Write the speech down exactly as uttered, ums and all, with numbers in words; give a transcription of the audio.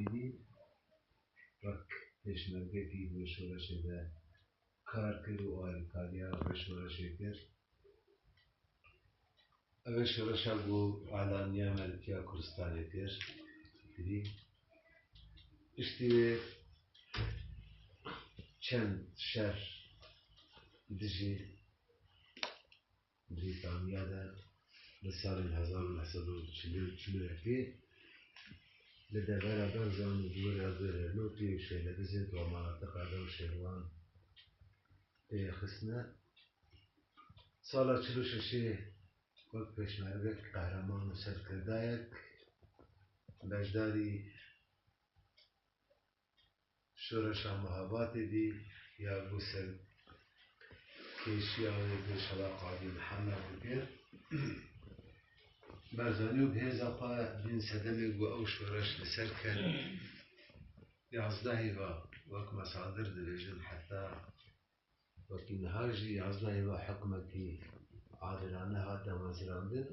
Tirkî wek pêşmergekî di şoreşê de kar kir û alîkariya vê şoreşê kir. Ev e şoreşa ku alaniya me li Kurdistanê kir. Kirî. Piştî wê çend şer dijî Brîtaniya de li salên hezar û neh sed û çil û yekê li devera Berzan û dûra Zêrêrnûkê û Şêlebizê ku manateqa Rewşenwan tê xistine. Sala çil û şeşê wek pêşmergek qehreman û serkirdayek beşdarî şoreşa Mehabatê bî ya ku serkêşiya wê bi Şeva Qadî Mihemed dikir. Berzanî û bi hêza xwe bîn sedemê ku ew şoreş li ser ket, yazdeh hêva wek mesadir dibêjin heta wekî niha jî yazdeh hêva hikûmetî adilane hat damezrandin.